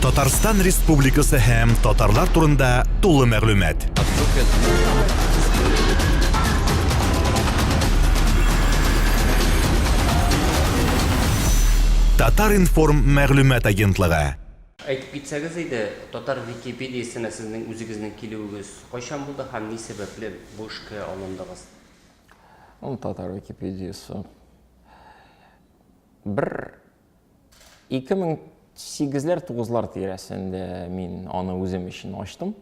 Татарстан Республикасы һәм татарлар турында тулы мәгълүмат. Татар-информ мәгълүмат агентлыгы. Әйтеп китсәгез иде, татар Википедиясенә сезнең үзегезнең килүегез кайчан булды һәм ни сәбәпле бу эшкә алындыгыз? Ул татар Википедиясе бер 2008-ләр, 9-лар тирәсендә мин аны үзем өчен ачтым.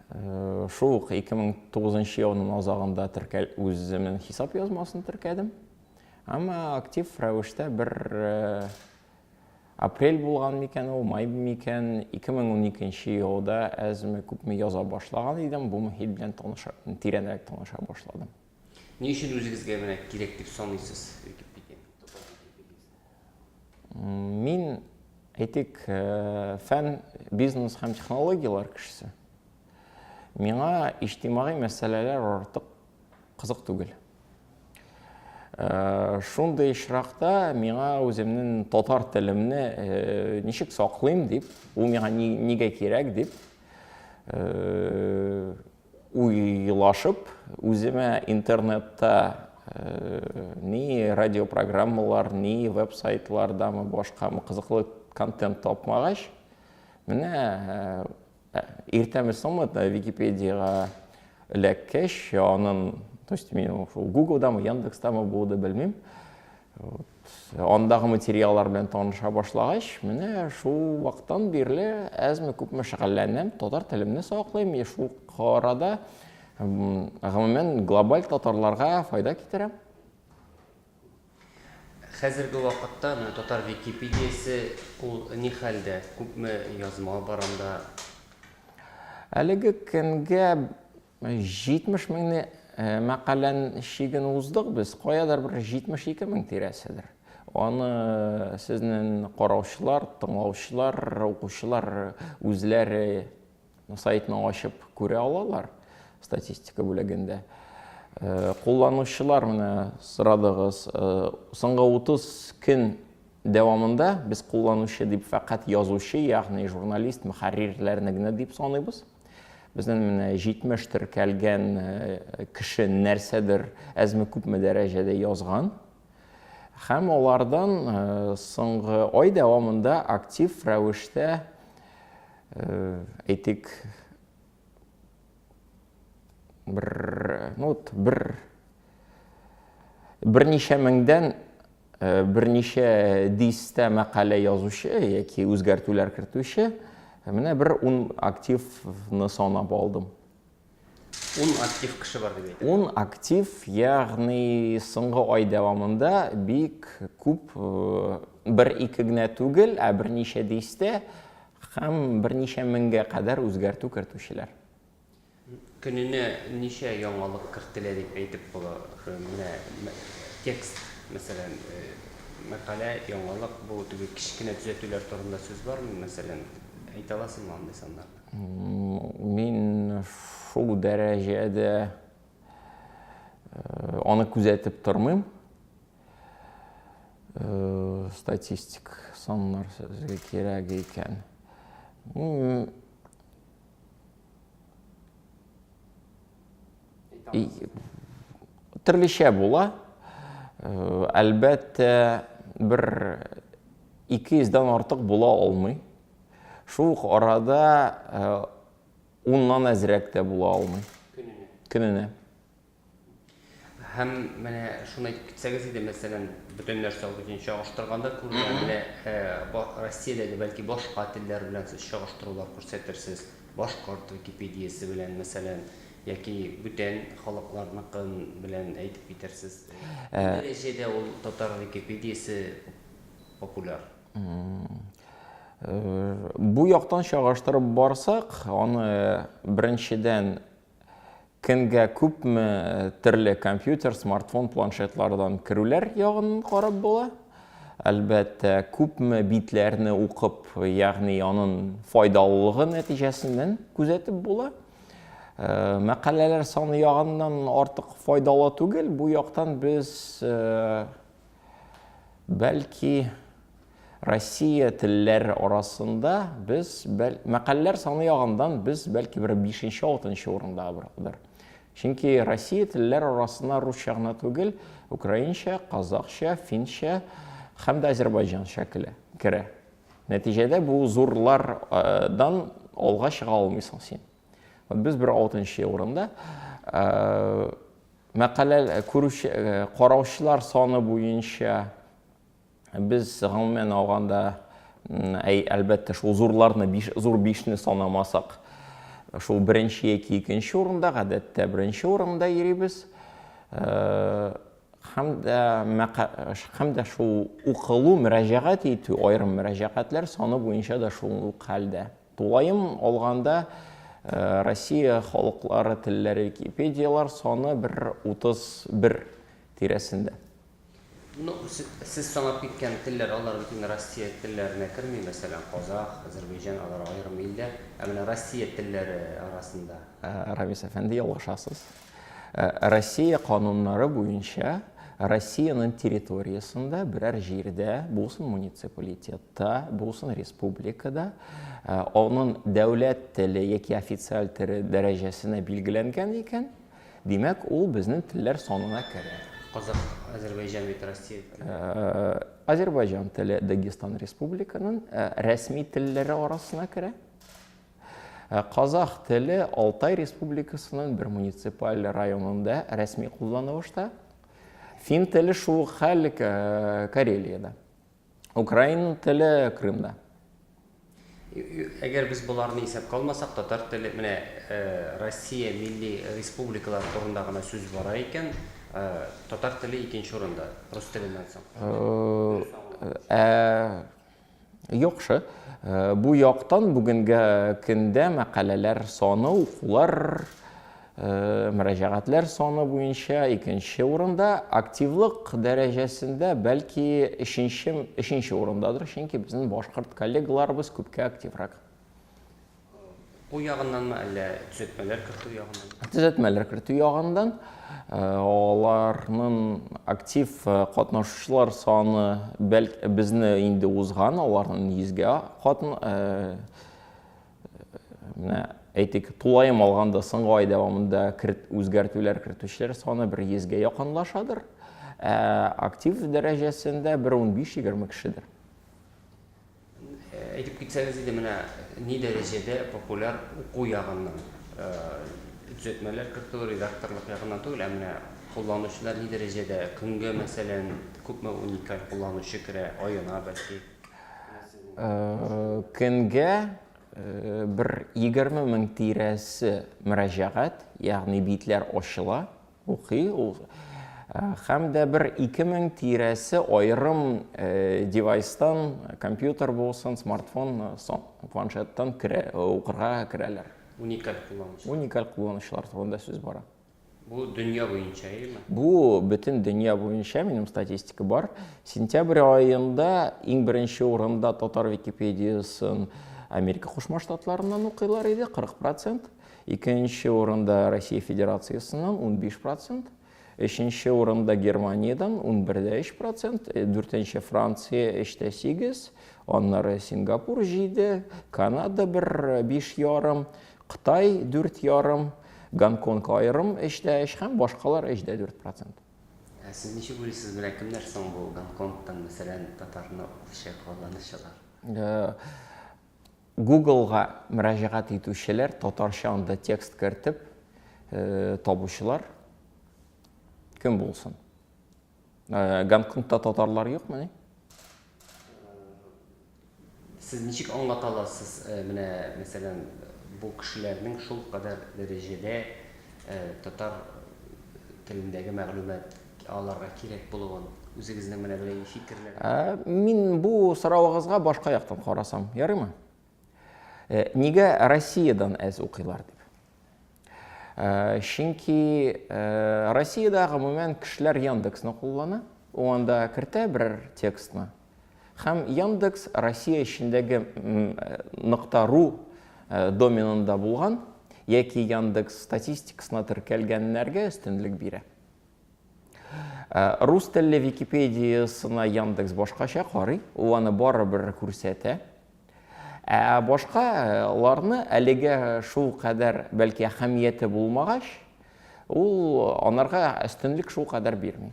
Э, шул ук 2009 елның азагында теркәл үземнең хисап язмасын теркәдем. Әмма актив рәвештә бер э, апрель булган микән ул, май микән, 2012 елда әзме күпме яза башлаган идем, бу мохит белән таныша, тирәнрәк таныша башладым. Ни өчен үзегезгә менә кирәк дип саныйсыз Википедияне, татар Википедиясен? Мин, әйтик, э, фән, бизнес һәм технологияләр кешесе. Миңа иҗтимагый мәсьәләләр артык кызык түгел. Э, шундый очракта миңа үземнең татар телемне э, ничек саклыйм дип, ул миңа нигә кирәк дип, Уйлашып, үземә интернетта ни радиопрограммалар, ни веб-сайтлардамы, башкамы кызыклы контент тапмагач, менә иртәме соңмы Википедиягә эләккәч, анын, то есть мин шул Гуглдамы, Яндекстамы булды, белмим. Вот. Андагы материаллар белән таныша башлагач, менә шул вакыттан бирле әзме-күпме шөгыльләнәм, татар телемне саклыйм, и шул арада гомумән глобаль татарларга файда китерәм. Хәзерге вакытта менә татар Википедиясе ул ни хәлдә? Күпме язма бар анда? Әлеге көнгә 70 меңне мәкалән чиген уздык без, каядыр бер 72 мең тирәседер. Аны сезнең караучылар, тыңлаучылар, укучылар үзләре сайтны ачып күрә алалар статистика бүлегендә. Кулланучылар менә сорадыгыз, соңгы 30 көн дәвамында без кулланучы дип фәкать язучы, ягъни журналист, мөхәррирләрне генә дип саныйбыз. Безнең менә 70 теркәлгән э, кеше нәрсәдер әзме-күпме дәрәҗәдә язган. Һәм алардан э, соңгы ай дәвамында актив рәвештә, э, әйтик, бер, ну, вот, бер берничә меңдән Э, берничә дистә мәкалә язучы яки үзгәртүләр кертүче менә бер ун активны санап алдым. Ун актив кеше бар дип әйтә. Ун актив, ягъни соңгы ай дәвамында бик күп э, бер-ике генә түгел, ә берничә дистә һәм берничә меңгә кадәр үзгәртү кертүчеләр. Көненә ничә яңалык кертелә дип әйтеп була? Менә текст, мәсәлән, мәкалә, яңалык, бу теге кечкенә төзәтүләр турында сүз бармы, мәсәлән? Әйтә аласыңмы андый саннарны? Мин шул дәрәҗәдә аны күзәтеп тормыйм. Статистик саннар сезгә кирәк икән. Төрлечә була. Э, әлбәттә, бер 200дән артык була алмый. Шул ук арада э, уннан әзрәк тә була алмый. Көненә. Көненә. Һәм менә шуны әйтеп китсәгез иде, мәсәлән, бөтен нәрсә ул бит чагыштырганда күренә, менә Россиядәге бәлки башка телләр белән сез чагыштырулар күрсәтерсез, башкорт Википедиясе белән, мәсәлән, яки бүтән халыкларныкын белән әйтеп китерсез. Ни дәрәҗәдә ул татар Википедиясе популяр? Бу яктан чагыштырып барсак, аны беренчедән Көнгә күпме төрле компьютер, смартфон, планшетлардан керүләр ягын карап була. Әлбәттә, күпме битләрне укып, ягъни анын файдалылыгы нәтиҗәсеннән күзәтеп була. Э, мәкаләләр саны ягыннан артык файдалы түгел. Бу яктан без э, бәлки Россия телләре арасында без бәл, мәкаләләр саны ягыннан без бәлки бер 5-6 урындадыр. Чөнки Россия телләр арасына русча гына түгел, украинча, казахча, финча һәм дә азербайҗанча керә. Нәтиҗәдә бу зурлардан алга чыга алмыйсың син. Вот без бер 6 урында. Мәкалә күрүче, караучылар саны буенча без гомумән алганда, әй, әлбәттә, шул зурларны, биш, зур бишне санамасак, шул беренче яки икенче урында, гадәттә беренче урында йөрибез. Һәм дә һәм дә шул укылу, мөрәҗәгать итү, аерым мөрәҗәгатьләр саны буенча да шул ук хәлдә. Тулаем алганда, Россия халыклары телләре Википедияләр саны бер 31 тирәсендә. Ну, сез санап киткән телләр, алар бит инде Россия телләренә керми, мәсәлән, казах, азербайҗан, алар аерым илләр. Ә менә Россия телләре арасында. Рамис әфәнде, ялгышасыз. Россия кануннары буенча Россиянең территориясендә берәр җирдә, булсын муниципалитетта, булсын республикада, аның дәүләт теле яки официаль теле дәрәҗәсенә билгеләнгән икән, Димәк, ул безнең телләр санына керә. Казах, Азербайҗан бит Россия теле. Азербайҗан теле Дагестан Республиканың рәсми телләре арасына керә. Казах теле Алтай Республикасының бер муниципаль районында рәсми кулланылышта. Фин теле шул ук хәл Карелиядә. Украин теле Крымда. Әгәр без боларны исәпкә алмасак, татар теле, менә Россия милли республикалар турында гына сүз бара икән, татар теле икенче урында, рус теленнән соң. Ә яхшы. Бу яктан бүгенге көндә мәкаләләр саны, укулар Мөрәҗәгатьләр саны буенча икенче урында, активлык дәрәҗәсендә бәлки өченче, өченче урындадыр, чөнки безнең башкорт коллегаларыбыз күпкә активрак. Уку ягыннанмы, әллә төзәтмәләр кертү ягыннан? Төзәтмәләр кертү ягыннан. Аларның актив катнашучылар саны бәлки безне инде узган, аларның йөзгә катын Менә әйтик, тулаем алганда соңгы ай дәвамында керт, үзгәртүләр кертүчеләр саны бер йөзгә якынлашадыр. Ә актив дәрәҗәсендә бер 15-20 кешедер. Әйтеп китсәгез иде, менә ни дәрәҗәдә популяр уку ягыннан, төзәтмәләр кертү, редакторлык ягыннан түгел, ә менә кулланучылар ни дәрәҗәдә, көнгә, мәсәлән, күпме уникаль кулланучы керә, аена бәлки? Көнгә бер 20 мең тирәсе мөрәҗәгать, ягъни битләр ачыла, укый ул. Һәм дә бер 2000 тирәсе аерым девайстан, компьютер булсын, смартфон, планшеттан керә, укырга керәләр. Уникаль кулланучылар. Уникаль кулланучылар турында сүз бара. Бу дөнья буенча, әйеме? Бу бөтен дөнья буенча минем статистика бар. Сентябрь аенда иң беренче урында татар Википедиясын Америка Кушма Штатларыннан укыйлар иде, 40%. Икенче урында Россия Федерациясеннән 15%. Өченче урында Германиядән 11,3%, дүртенче Франция 3,8, аннары Сингапур 7, Канада бер 5,5, Кытай 4,5, Гонконг аерым 3,3 һәм башкалар 3,4 процент. Ә сез ничек уйлыйсыз, менә кемнәр соң бу Гонконгтан, мәсәлән, татарны укучы кулланучылар? Google-га мөрәҗәгать итүчеләр, татарча анда текст кертеп табучылар кем булсын? Гонконгта татарлар юкмыни? Сез ничек аңлата аласыз, менә, мәсәлән, бу кешеләрнең шул кадәр дәрәҗәдә татар телендәге мәгълүмат аларга кирәк булуын? Үзегезнең менә берәй фикерләр. Мин бу соравыгызга башка яктан карасам, ярыймы? Нигә Россиядән әз укыйлар дип? Чөнки Россиядә гомумән кешеләр Яндексны куллана. Ул анда кертә берәр текстны. Һәм Яндекс Россия эчендәге нокта ру доменында булган яки Яндекс статистикасына теркәлгәннәргә өстенлек бирә. Рус телле Википедиясына Яндекс башкача карый, ул аны барыбер күрсәтә. Ә башкаларны әлегә шул кадәр бәлки әһәмияте булмагач, ул анарга өстенлек шул кадәр бирми.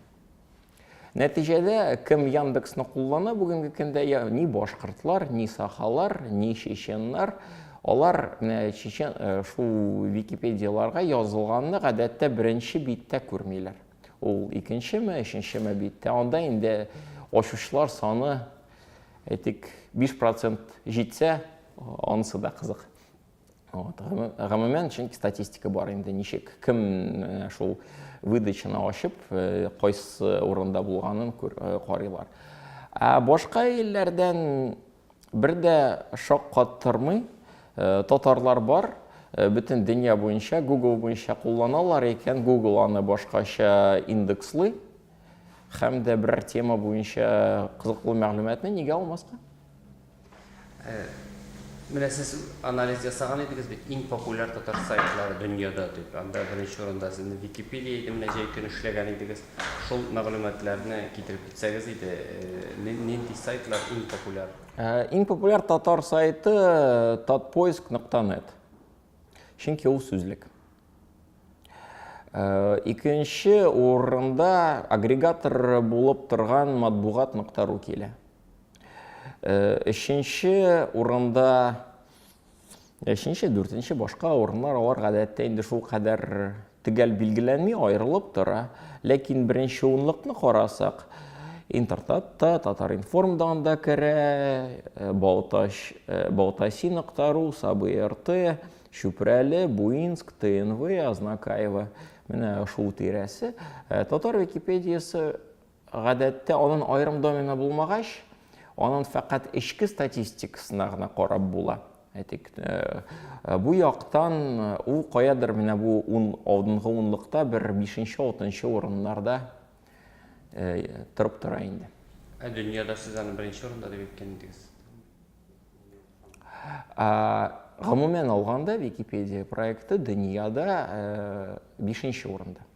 Нәтиҗәдә, кем Яндексны куллана бүгенге көндә, я, ни башкортлар, ни сахалар, ни чеченнар, алар менә чечен э, шул Википедияларга язылганны гадәттә беренче биттә күрмиләр. Ул икенчеме, өченчеме биттә. Анда инде ачучылар саны, әйтик, 5% җитсә, анысы да кызык. Вот. Гомумән, чөнки статистика бар инде, ничек, кем э, шул выдачаны ачып, э, кайсы урында булганын күр, э, карыйлар. Ә башка илләрдән бер дә шаккаттырмый. Татарлар бар, бөтен дөнья буенча, Google буенча кулланалар икән, Google аны башкача индекслый. Һәм дә берәр тема буенча кызыклы мәгълүматны нигә алмаска? Э, менә сез анализ ясаган идегез бит, иң популяр татар сайтлары дөньяда дип. Анда беренче урында сезнең Википедия иде, менә җәй көне эшләгән идегез. Шул мәгълүматларны китереп китсәгез иде, э, нинди сайтлар иң популяр? Э, иң популяр татар сайты tatpoisk.net. Чөнки ул сүзлек. Икенче урында агрегатор булып торган матбугат.ру килә. Өченче урында өченче, дүртенче башка урыннар алар гадәттә инде шул кадәр төгәл билгеләнми, аерылып тора. Ләкин беренче унлыкны карасак, Интертат та, Татар-информ да анда керә, Балтач, Балтаси нокта ру, Сабый РТ, Чүпрәле, Буинск, ТНВ, Азнакаево, менә шул тирәсе. Татар Википедиясе Гадәттә, анын аерым домены булмагач, анын фәкать эчке статистикасына гына карап була. Әйтик, э, э, бу яктан э, ул каядыр менә бу ун, алдынгы унлыкта бер бишенче, алтынчы урыннарда торып тора инде. Ә дөньяда сез аны беренче урында дип әйткән идегез. Гомумән алганда, Википедия проекты дөньяда бишенче урында.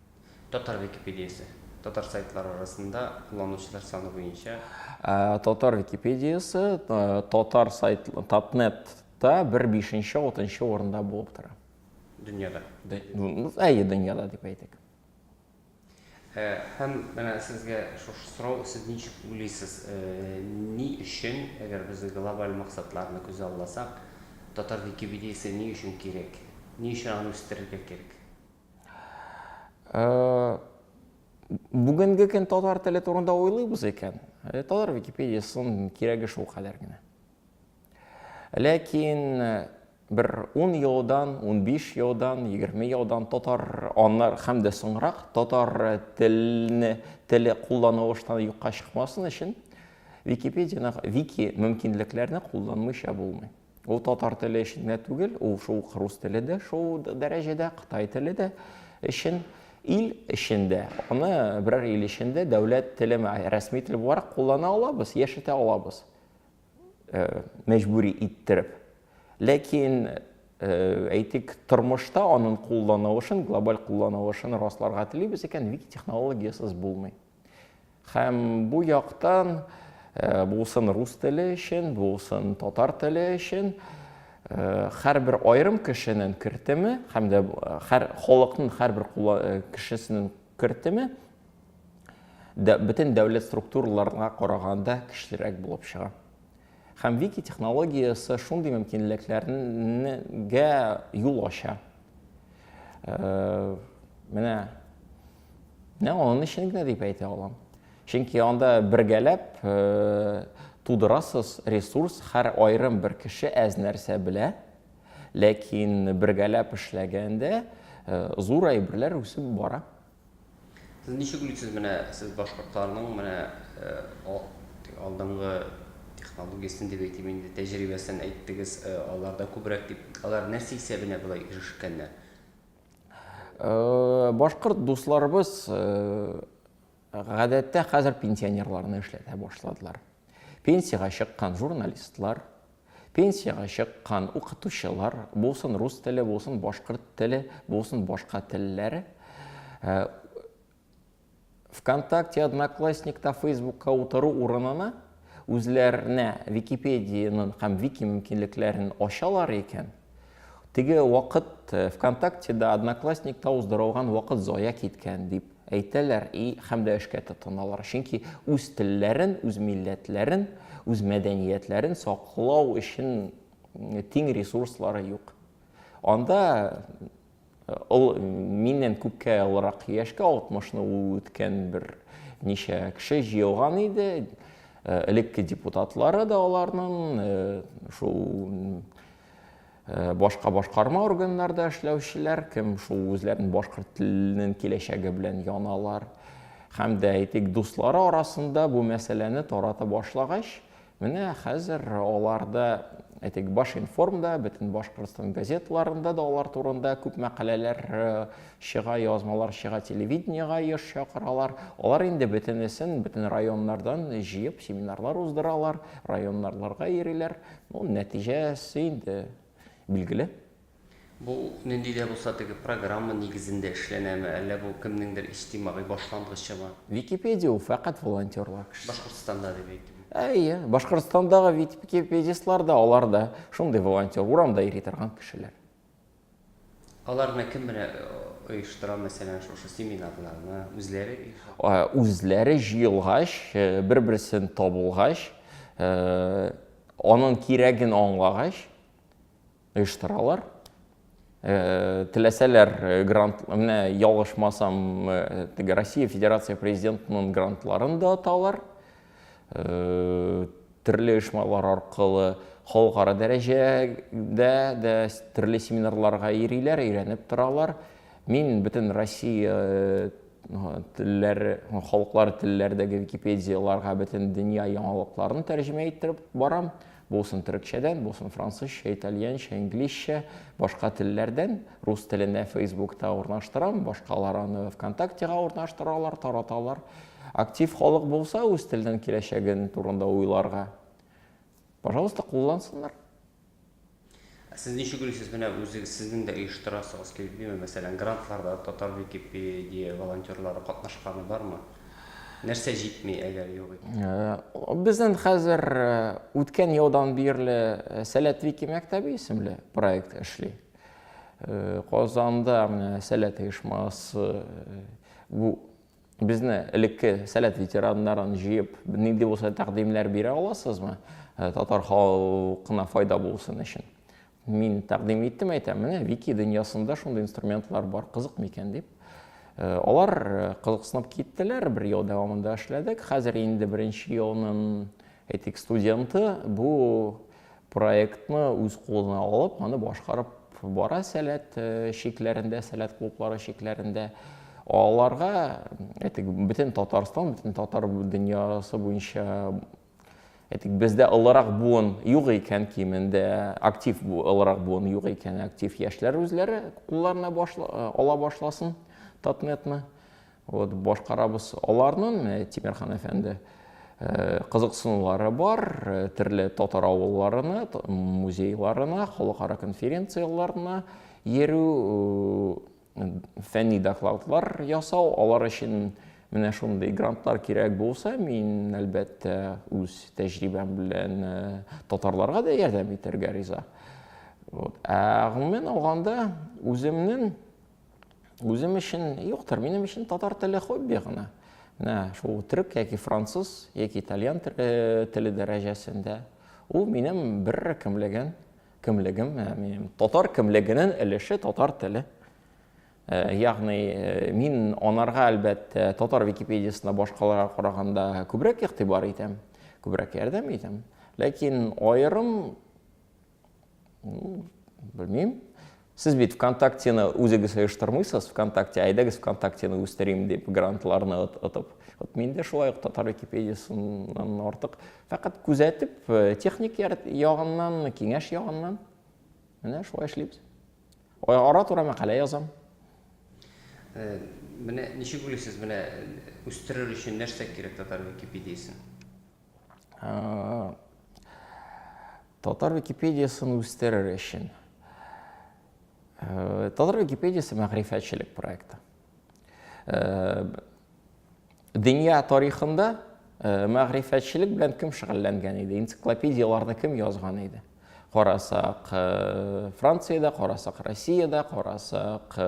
Татар Википедиясе, татар сайтлары арасында кулланучылар саны буенча. Татар Википедиясе татар сайт Татнетта бер бишенче, алтынчы урында булып тора. Дөньяда. Әйе, дөньяда дип әйтик. Һәм менә сезгә шушы сорау, сез ничек уйлыйсыз, ни өчен, әгәр без глобаль максатларны күзалласак, татар Википедиясе ни өчен кирәк? Ни өчен аны үстерергә кирәк? Бүгенге көн татар теле турында уйлыйбыз икән, татар Википедиясының кирәге шул кадәр генә. Ләкин бер 10 елдан, 15 елдан, 20 елдан татар аннар һәм дә соңрак татар телне теле кулланылыштан юкка чыкмасын өчен Википедияне, вики мөмкинлекләрне кулланмыйча булмый. Ул татар теле өчен генә түгел, ул шул ук рус теле дә шул дәрәҗәдә, кытай теле дә өчен ил эчендә, аны берәр ил эчендә дәүләт теле, рәсми тел буларак куллана алабыз, яшәтә алабыз. Э, мәҗбүри иттереп. Ләкин, э, әйтик, тормышта аның кулланылышын, глобаль кулланылышын расларга телибез икән, вики технологиясез булмый. Һәм бу яктан э, булсын рус теле өчен, булсын татар теле өчен, һәрбер аерым кешенең кертеме һәм дә һәр халыкның һәрбер кешесенең кертеме дә, бөтен дәүләт структураларына караганда көчлерәк булып чыга. Һәм вики технологиясе шундый мөмкинлекләргә юл ача. Э, менә менә аның өчен генә дип әйтә алам. Чөнки анда бергәләп э, тудырасыз ресурс, һәр аерым бер кеше әз нәрсә белә, ләкин бергәләп эшләгәндә э, зур әйберләр үсеп бара. Сез ничек уйлыйсыз, менә сез башкортларның менә алдынгы технологиясен дип әйтим инде, тәҗрибәсен әйттегез, аларда күбрәк дип, алар нәрсә исәбенә болай ирешкәннәр? Башкорт дусларыбыз гадәттә хәзер пенсионерларны эшләтә башладылар. Пенсиягә чыккан журналистлар, Пенсиягә чыккан укытучылар, булсын рус теле, булсын башкорт теле, булсын башка телләре, э, ВКонтакте, Одноклассникта, Фейсбукка утыру урынына үзләренә Википедиянең һәм вики мөмкинлекләрен ачалар икән, теге вакыт э, ВКонтактеда, Одноклассникта уздырылган вакыт зая киткән дип әйтәләр и һәм дә эшкә тотыналар. Чөнки үз телләрен, үз милләтләрен, үз мәдәниятләрен саклау өчен тиң ресурслары юк. Анда Ул миннән күпкә олырак яшькә, 60-ны үткән бер ничә кеше җыелган иде. Э, элекке депутатлары да аларның, э, шул э, башка башкарма органнарда эшләүчеләр, кем шул үзләренең башкорт теленең киләчәге белән яналар. Һәм дә әйтик, дуслары арасында бу мәсьәләне тарата башлагач, Менә хәзер аларда, әйтик, Башинформда, бөтен Башкортстан газеталарында да алар турында күп мәкаләләр э, чыга, язмалар чыга, телевидениега еш чакыралар. Алар инде бөтенесен, бөтен районнардан җыеп семинарлар уздыралар, районнарларга йөриләр. Ну, нәтиҗәсе инде билгеле. Бу нинди дә булса теге программа нигезендә эшләнәме, әллә бу кемнеңдер иҗтимагый башлангычымы? Википедия ул фәкать волонтерлар кешесе. Башкортстанда дип әйтим. Әйе, Башкортстандагы википедистлар да, алар да шундый волонтер, урамда йөри торган кешеләр. Аларны кем менә оештыра, мәсәлән, шушы семинарларны үзләре оештыра? Үзләре җыелгач, бер-берсен табылгач, аның кирәген аңлагач, оештыралар. Э, теләсәләр э, грант, менә ялгышмасам, э, теге Россия Федерация президентының грантларын да аталар. Төрле оешмалар аркылы халыкара дәрәҗәдә дә төрле семинарларга йөриләр, өйрәнеп торалар. Мин бөтен Россия телләре, халыклар телләрдәге Википедияларга бөтен дөнья яңалыкларын тәрҗемә иттереп барам. Булсын төрекчәдән, булсын французча, итальянча, инглизчә, башка телләрдән. Рус теленә Фейсбукта урнаштырам, башкалар аны ВКонтактега урнаштыралар, тараталар. Актив халык булса, үз теленең киләчәген турында уйларга, пожалуйста, куллансыннар. Ә сез ничек уйлыйсыз, менә үзегез сезнең дә оештырасыгыз килмиме, мәсәлән, грантларда татар Википедия волонтерлары катнашканы бармы? Нәрсә җитми, әгәр юк икән? Э, безнең хәзер э, үткән елдан бирле э, Сәләт Вики мәктәбе исемле проект эшли. Казанда менә Сәләт оешмасы бу Безне, элекке Сәләт ветераннарын җыеп, нинди булса тәкъдимнәр бирә аласызмы? Э, татар халкына файда булсын өчен. Мин тәкъдим иттем, әйтәм, менә вики дөньясында шундый инструментлар бар, кызык микән дип. Э, алар э, кызыксынып киттеләр, бер ел дәвамында эшләдек. Хәзер инде беренче елның, әйтик, студенты бу Проектны үз кулына алып, аны башкарып бара Сәләт э, чикләрендә, Сәләт клублары чикләрендә. Аларга, әйтик, бөтен Татарстан, бөтен татар дөньясы буенча әйтик, бездә олырак буын юк икән, кимендә актив олырак буын юк икән, актив яшьләр үзләре кулларына башла, э, ала башласын Татнетны. Вот башкарабыз аларның, э, Тимерхан әфәнде, э, кызыксынулары бар, э, төрле татар авылларына, музейларына, халыкара конференцияләренә йөрү, фәнни докладлар ясау, алар өчен менә шундый грантлар кирәк булса, мин, әлбәттә, үз тәҗрибәм белән татарларга да ярдәм итәргә риза. Вот. Ә гомумән алганда, үземнең Үзем өчен юктыр, минем өчен татар теле хобби гына. Менә шул төрек яки француз яки итальян э, теле дәрәҗәсендә. Ул минем бер кемлеген, кемлегем, э, минем татар кемлегенең өлеше татар теле. Э, ягъни мин анарга әлбәттә татар википедиясенә башкаларга караганда күбрәк игътибар итәм, күбрәк ярдәм итәм. Ләкин аерым Белмим. Сез бит ВКонтактены үзегез оештырмыйсыз, ВКонтакте, әйдәгез ВКонтактены үстерим дип грантларны отып. Вот мин дә шулай ук татар Википедиясеннән артык фәкать күзәтеп, э, техник ягыннан, киңәш ягыннан менә шулай эшлибез. Ара-тура мәкалә язам. Э, менә ничек уйлыйсыз, менә э, үстерер өчен нәрсә кирәк татар Википедиясен? Татар Википедиясын үстерер өчен. Татар Википедиясе мәгърифәтчелек проекты. Дөнья тарихында мәгърифәтчелек белән кем шөгыльләнгән иде? Энциклопедияләрне кем язган иде? Карасак, Франциядә, карасак, Россиядә, карасак,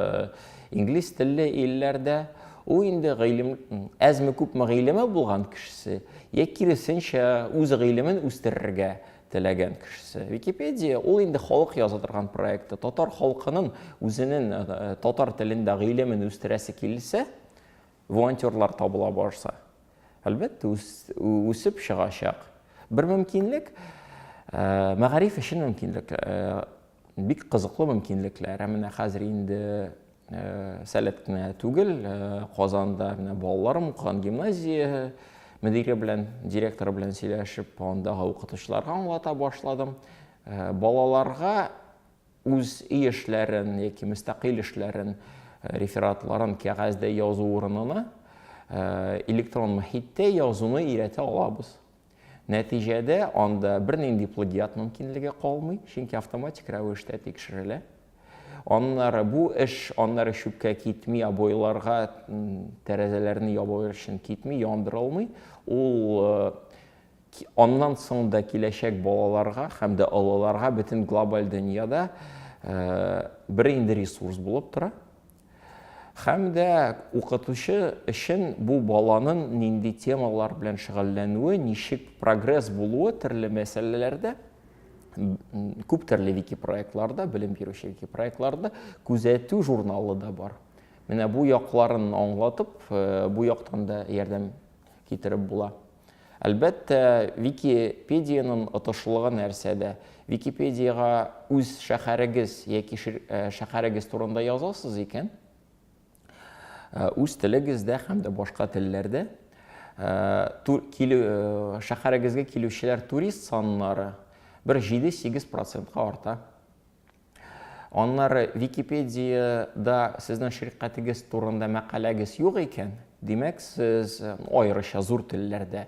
инглиз телле илләрдә, ул инде гыйлем, әзме-күпме гыйлеме булган кешесе, я киресенчә, үз гыйлемен үстерергә теләгән кешесе. Википедия ул инде халык яза торган проекты. Татар халкының үзенең татар телендә гыйлемен үстерәсе килсә, волонтерлар табыла барса, әлбәттә, үсеп чыгачак. Бер мөмкинлек, мәгариф өчен мөмкинлек, бик кызыклы мөмкинлекләр. Ә менә хәзер инде Сәләт кенә түгел, Казанда менә балаларым укыган гимназия мөдире белән, директоры белән сөйләшеп, андагы укытучыларга аңлата башладым. Балаларга үз өй эшләрен яки мөстәкыйль эшләрен, рефератларын кәгазьдә язу урынына электрон мохиттә язуны өйрәтә алабыз. Нәтиҗәдә анда бернинди плагиат мөмкинлеге калмый, чөнки автоматик рәвештә тикшерелә. Аннары бу эш аннары чүпкә китми, обойларга тәрәзәләрне ябу өчен китми, яндырылмый. Ул Аннан соң да киләчәк балаларга һәм дә олыларга бөтен глобаль дөньяда бер инде ресурс булып тора. Һәм дә укытучы өчен бу баланың нинди темалар белән шөгыльләнүе, ничек прогресс булуы төрле мәсьәләләрдә күп төрле вики-проектларда, белем бирүче вики-проектларда күзәтү журналы да бар. Менә бу якларын аңлатып, бу яктан да ярдәм китереп була. Әлбәттә, Википедиянең отышлыгы нәрсәдә? Википедиягә үз шәһәрегез яки шәһәрегез турында язасыз икән, үз телегездә һәм дә башка телләрдә шәһәрегезгә килүчеләр турист саннары бер 7-8 процентка арта. Аннары Википедиядә сезнең ширкәтегез турында мәкаләгез юк икән, димәк, сез аеруча зур телләрдә,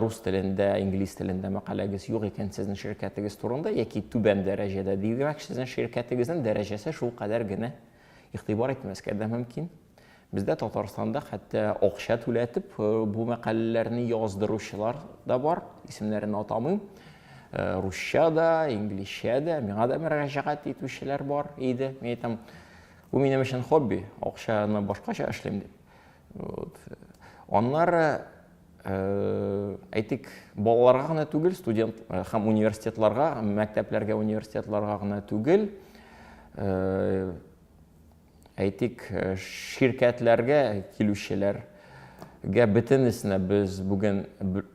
рус телендә, инглиз телендә мәкаләгез юк икән сезнең ширкәтегез турында яки түбән дәрәҗәдә, димәк, сезнең ширкәтегезнең дәрәҗәсе шул кадәр генә игътибар итмәскә дә мөмкин. Бездә Татарстанда хәтта акча түләтеп бу мәкаләләрне яздыручылар да бар, исемнәрен атамыйм. Русча да, инглизчә дә, миңа да мөрәҗәгать итүчеләр бар иде. Мин әйтәм, бу минем өчен хобби, акчаны башкача эшлим дип. Вот. Аннары әйтик, балаларга гына түгел, студент һәм университетларга, мәктәпләргә, университетларга гына түгел, Әйтик, ширкәтләргә килүчеләргә бөтенесенә без бүген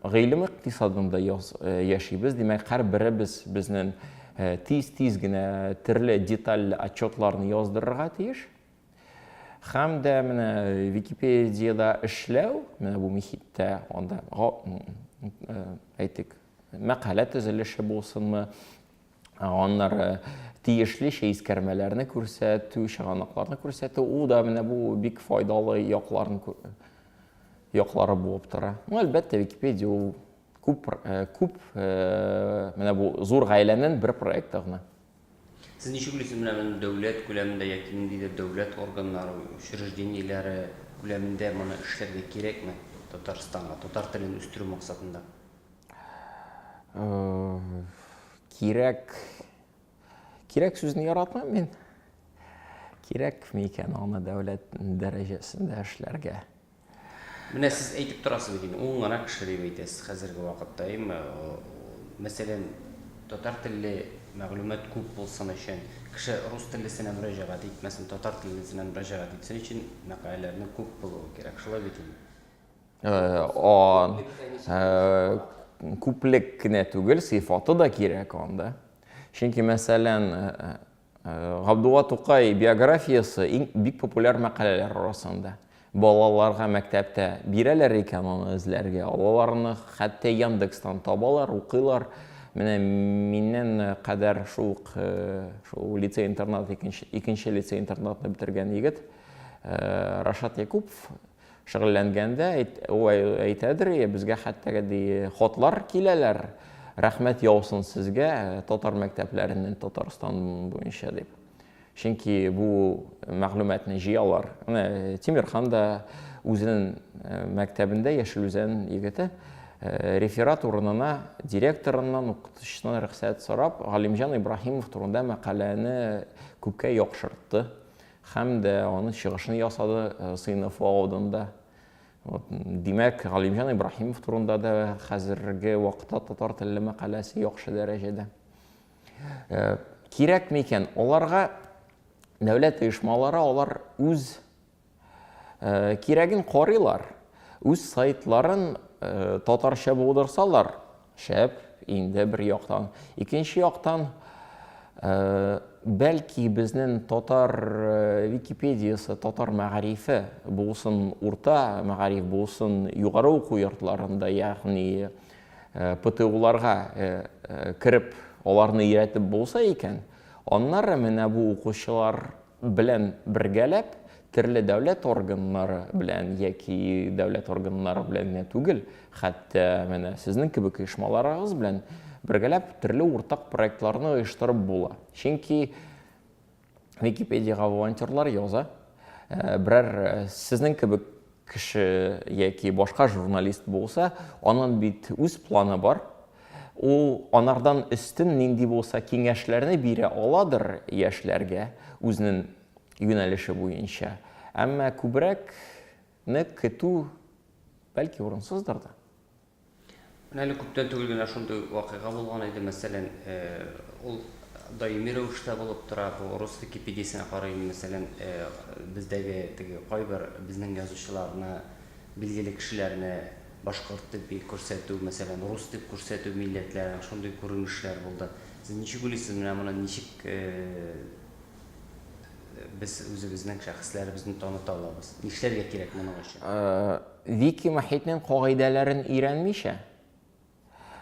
гыйлем икътисадында яшибез. Димәк, һәрберебез безнең тиз-тиз генә төрле детальле отчетларны яздырырга тиеш. Һәм дә менә Википедиядә эшләү, менә бу михиттә, анда, әйтик, мәкалә төзелеше булсынмы, Аннары тиешлечә искәрмәләрне күрсәтү, чыганакларны күрсәтү, ул да менә бу бик файдалы якларын яклары булып тора. Ну, әлбәттә, Википедия ул күп күп менә бу зур гаиләнең бер проекты гына. Сез ничек уйлыйсыз, менә моны дәүләт күләмендә яки ниндидер дәүләт органнары, учреждениеләре күләмендә моны эшләргә кирәкме Татарстанга, татар телен үстерү максатында? Кирәк. Кирәк сүзне яратмыйм мин. Кирәкме икән аны дәүләт дәрәҗәсендә эшләргә? Менә сез әйтеп торасыз бит инде, ун гына кеше дип әйтәсез хәзерге вакытта, әйеме? Мәсәлән, татар телле мәгълүмат күп булсын өчен, кеше рус теллесенә мөрәҗәгать итмәсен, татар теллесенә мөрәҗәгать итсен өчен мәкаләләрнең күп булуы кирәк. Шулай бит инде? Күплек кенә түгел, сыйфаты да кирәк анда. Чөнки, мәсәлән, Габдулла Тукай биографиясе иң бик популяр мәкаләләр арасында. Балаларга мәктәптә бирәләр икән аны эзләргә, алалар аны хәтта Яндекстан табалар, укыйлар. Менә миннән кадәр шул ук шул лицей-интернат, икенче, икенче лицей-интернатны бетергән егет Рашат Якупов Шөгыльләнгәндә ул әйтәдер, безгә хәтта ди хатлар киләләр, рәхмәт яусын сезгә татар мәктәпләреннән Татарстан буенча дип. Чөнки бу мәгълүматны җыялар. Менә Тимерхан да үзенең мәктәбендә Яшел Үзән егете реферат урынына директорыннан, укытучысыннан рөхсәт сорап, Галимҗан Ибраһимов турында мәкаләне күпкә яхшыртты һәм дә аның чыгышын ясады сыйныфы алдында. Вот, димәк, Галимҗан Ибраһимов турында да хәзерге вакытта татар телле мәкаләсе яхшы дәрәҗәдә. Э, кирәк микән? Аларга дәүләт оешмалары алар үз э, кирәген карыйлар. Үз сайтларын э, татарча булдырсалар, шәп, инде бер яктан. Икенче яктан, бәлки безнең татар Википедиясе, татар мәгарифе булсын урта мәгариф булсын югары уку йортларында, ягъни ПТУларга кереп, аларны өйрәтеп булса икән, аннары менә бу укучылар белән бергәләп, төрле дәүләт органнары белән яки дәүләт органнары белән генә түгел, хәтта менә сезнең кебек оешмаларыгыз белән бергәләп төрле уртак проектларны оештырып була. Чөнки Википедиягә волонтерлар яза. Э, берәр э, сезнең кебек кеше яки башка журналист булса, аның бит үз планы бар. Ул анардан өстен нинди булса киңәшләрне бирә аладыр яшьләргә үзенең юнәлеше буенча. Әмма күбрәкне көтү бәлки урынсыздыр да. Менә әле күптән түгел генә шундый вакыйга булган иде, мәсәлән, ул даими рәвештә булып тора, бу рус Википедиясенә карыйм, мәсәлән, бездәге теге кайбер безнең язучыларны, билгеле кешеләрне башкорт дип күрсәтү, мәсәлән, рус дип күрсәтү милләтләрен, шундый күренешләр булды. Сез ничек уйлыйсыз, менә моны ничек без үзебезнең шәхесләребезне таныта алабыз? Нишләргә кирәк моның өчен? Вики мохитнең кагыйдәләрен өйрәнмичә,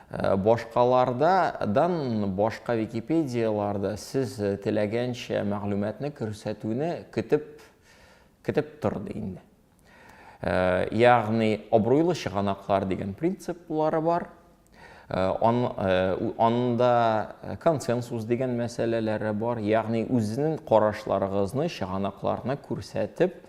башкалардан башка Википедияларда сез теләгәнчә мәгълүматны күрсәтүне көтеп көтеп тор ди инде. Ягъни абруйлы чыганаклар дигән принциплары бар. Анда консенсус дигән мәсьәләләре бар, ягъни үзенең карашларыгызны, чыганакларны күрсәтеп,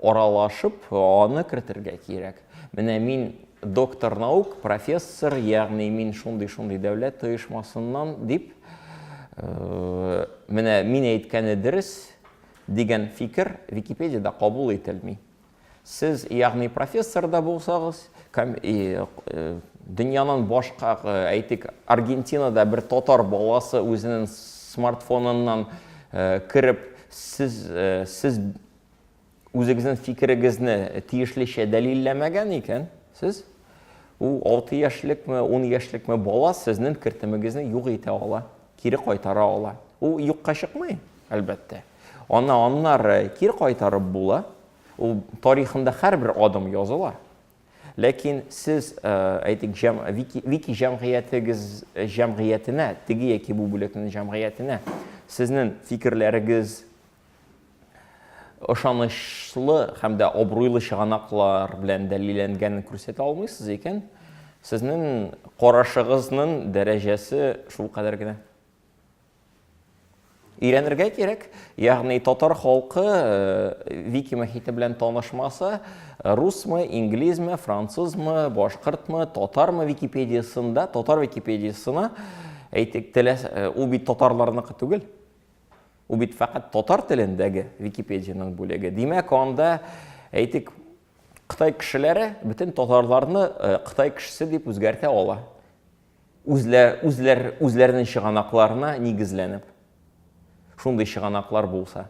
аралашып, аны кертергә кирәк. Менә мин доктор наук, профессор, ягъни мин шундый-шундый дәүләт оешмасыннан дип, менә мин әйткәне дөрес дигән фикер Википедиядә кабул ителми. Сез, ягъни профессор да булсагыз, э, дөньяның башка, э, әйтик, Аргентинада бер татар баласы үзенең смартфоныннан э, кереп, сез, сез үзегезнең фикерегезне тиешлечә дәлилләмәгән икән, сез ул 6 яшьлекме, 10 яшьлекме бала сезнең кертемегезне юк итә ала, кире кайтара ала. Ул юкка чыкмый, әлбәттә. Аны аннары кире кайтарып була. Ул тарихында һәрбер адым языла. Ләкин сез, э, әйтик, җәм, вики, вики җәмгыятегез җәмгыятенә, теге яки бу бүлекнең җәмгыятенә сезнең фикерләрегез ышанычлы һәм дә абруйлы чыганаклар белән дәлилләнгәнен күрсәтә алмыйсыз икән, сезнең карашыгызның дәрәҗәсе шул кадәр генә. Өйрәнергә кирәк. Ягъни татар халкы э, вики мохите белән танышмаса, русмы, инглизме, французмы, башкортмы, татармы Википедиясында, татар Википедиясына әйтик, теләс, э, ул бит татарларныкы түгел. Ул бит фәкать татар телендәге Википедиянең бүлеге. Димәк, анда әйтик, Кытай кешеләре бөтен татарларны э, Кытай кешесе дип үзгәртә ала. Үзләр, үзләр, үзләренең чыганакларына нигезләнеп. Шундый чыганаклар булса.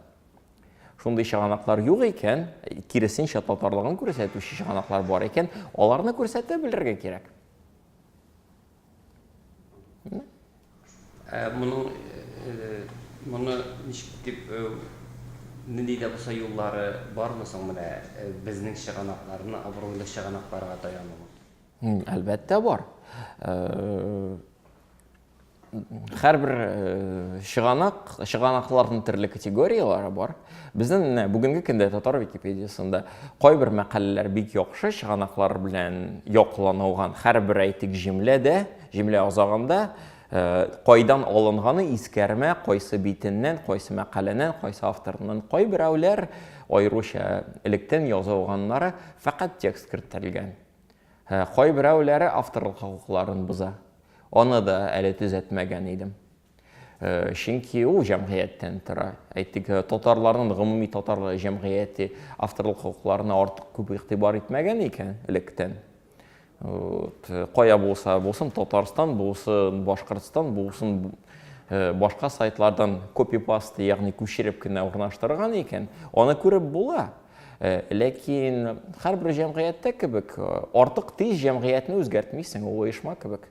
Шундый чыганаклар юк икән, киресенчә татарлыгын күрсәтүче чыганаклар бар икән, аларны күрсәтә белергә кирәк. Ә моның э, моны ничек дип э, нинди дә булса юллары бармы соң менә э, безнең чыганакларны абруйлы чыганакларга таяну? Әлбәттә бар. Һәрбер чыганак, чыганакларның төрле категорияләре бар. Безнең менә бүгенге көндә татар Википедиясендә кайбер мәкаләләр бик яхшы чыганаклар белән якланылган. Һәрбер әйтик җөмләдә, җөмлә азагында Кайдан алынганы искәрмә, кайсы битеннән, кайсы мәкаләнән, кайсы авторыннан. Кайберәүләр, аеруча электән язылганнары, фәкать текст кертелгән. Кайберәүләре авторлык хокукларын боза. Аны да әле төзәтмәгән идем. Чөнки ул җәмгыятьтән тора. Әйтик, татарларның гомуми татар җәмгыяте авторлык хокукларына артык күп игътибар итмәгән икән электән. Вот, кая булса булсын, Татарстан булсын, Башкортстан булсын, башка сайтлардан копипаст, ягъни күчереп кенә урнаштырган икән, аны күреп була. Ләкин һәрбер җәмгыятьтә кебек, артык тиз җәмгыятьне үзгәртмисең, ул оешма кебек.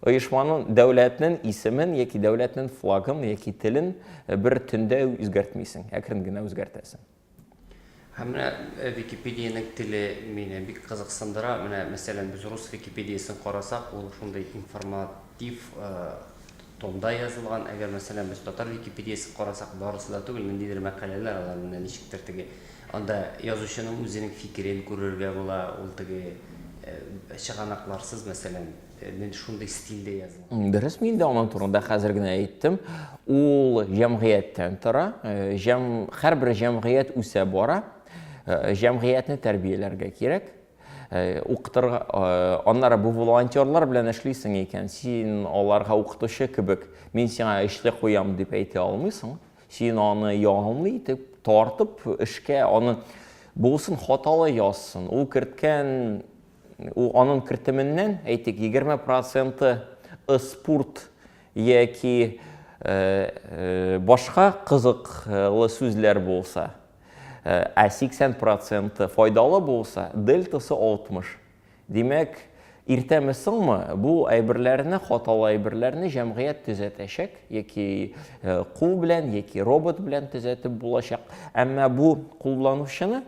Оешманың, дәүләтнең исемен яки дәүләтнең флагын яки телен бер төндә үзгәртмисең, әкрен генә үзгәртәсең. Һәм менә Википедиянең теле мине бик кызыксындыра. Менә, мәсәлән, без рус Википедиясен карасак, ул шундый информатив тонда язылган. Әгәр, мәсәлән, без татар Википедиясен карасак, барысы да түгел, ниндидер мәкаләләр алар менә ничектер теге анда язучының үзенең фикерен күрергә була, ул теге чыганакларсыз, мәсәлән, мен шундый стильдә язылган. Дөрес, мин дә аның турында хәзер генә әйттем. Ул җәмгыятьтән тора. Җәм, һәрбер җәмгыять үсә бара. Җәмгыятьне тәрбияләргә кирәк. Укытырга, аннары бу волонтерлар белән эшлисең икән, син аларга укытучы кебек, мин сиңа эшле куям дип әйтә алмыйсың. Син аны ягымлы итеп, тартып эшкә, аны булсын хаталы язсын. Ул керткән, ул аның кертеменнән, әйтик, 20 проценты спорт яки башка кызыклы сүзләр булса, ә 80 проценты файдалы булса, дельтасы 60. Димәк, иртәме-соңмы, бу әйберләрне, хаталы әйберләрне җәмгыять төзәтәчәк, яки кул белән, яки робот белән төзәтеп булачак. Әмма бу кулланучыны,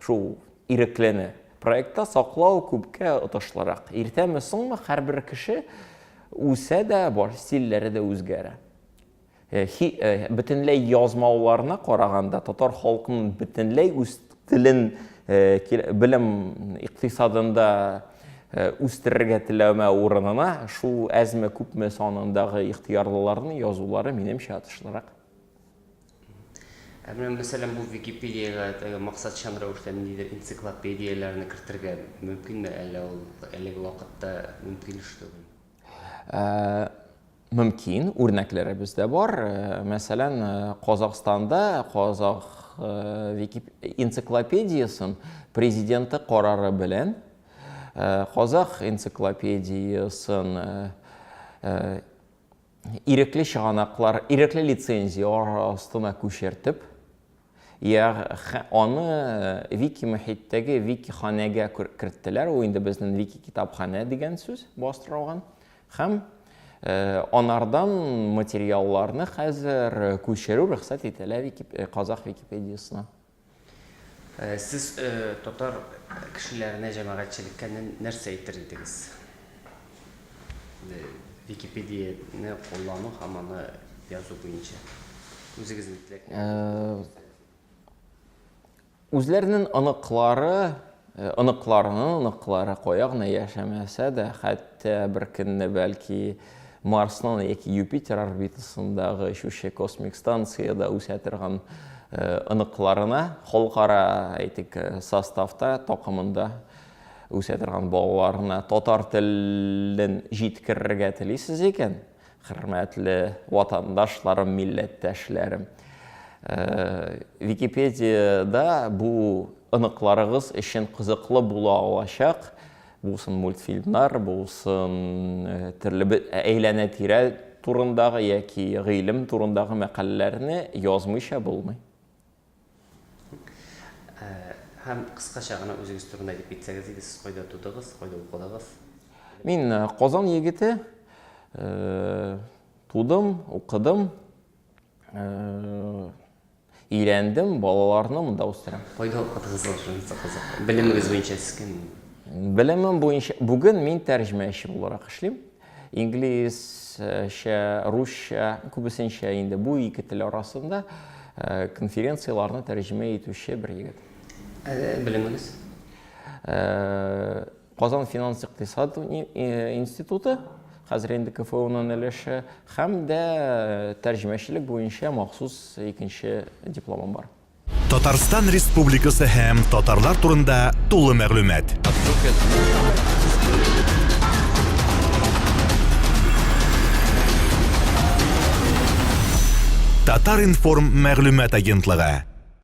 шул иреклене проектта саклау күпкә отышлырак. Иртәме-соңмы һәрбер кеше үсә дә, бар стильләре дә үзгәрә. Бөтенләй язмауларына караганда, татар халкының бөтенләй үз телен белем икътисадында үстерергә теләмәү урынына, шул әзме-күпме санындагы ихтыярлыларның язулары, минемчә, отышлырак. Ә менә, мәсәлән, бу Википедиягә максатчан рәвештә ниндидер энциклопедияләрне кертергә мөмкинме, әллә ул әлеге вакытта мөмкин эш түгелме? Мөмкин, үрнәкләребез дә бар. Мәсәлән, Казахстанда Казах энциклопедиясен президенты карары белән Казах энциклопедиясен ирекле чыганаклар, ирекле лицензия астына күчертеп, Аны вики-мохиттәге вики-ханәгә керттеләр, ул инде безнең вики-китапханә дигән сүз бастырылган. Һәм анардан материалларны хәзер күчерү рөхсәт ителә казах Википедиясенә. Сез татар кешеләренә, җәмәгатьчелеккә нәрсә әйтер идегез? Википедияне куллану һәм аны язу буенча үзегезнең теләкләрегезне Үзләренең оныклары, оныкларының оныклары кая гына яшәмәсә дә, хәтта бер көнне бәлки Марсның яки Юпитер орбитасындагы очучы космик станциядә үсә торган оныкларына халыкара, әйтик, составта, такымында үсә торган балаларына татар телен җиткерергә телисез икән, хөрмәтле ватандашларым, милләттәшләрем, Википедиядә бу оныкларыгыз өчен кызыклы була алачак, булсын мультфильмнар, булсын төрле әйләнә-тирә турындагы яки гыйлем турындагы мәкаләләрне язмыйча булмый. Һәм кыскача гына үзегез турында әйтеп китсәгез иде, сез кайда тудыгыз, кайда укыдыгыз? Мин Казан егете, тудым, укыдым, өйләндем, балаларны монда үстерәм. Кайда укыдыгыз ул, шунысы кызык. Белемегез буенча сез кем? Белемем буенча, бүген мин тәрҗемәче буларак эшлим. Инглизчә, русча, күбесенчә инде бу ике тел арасында конференцияләрне тәрҗемә итүче бер егет. Ә белемегез? Казан финанс-икътисад институты. хәзер инде КФУның өлеше, һәм дә тәрҗемәчелек буенча махсус икенче дипломым бар. Татарстан Республикасы һәм татарлар турында тулы мәгълүмат. Татар-информ мәгълүмат агентлыгы.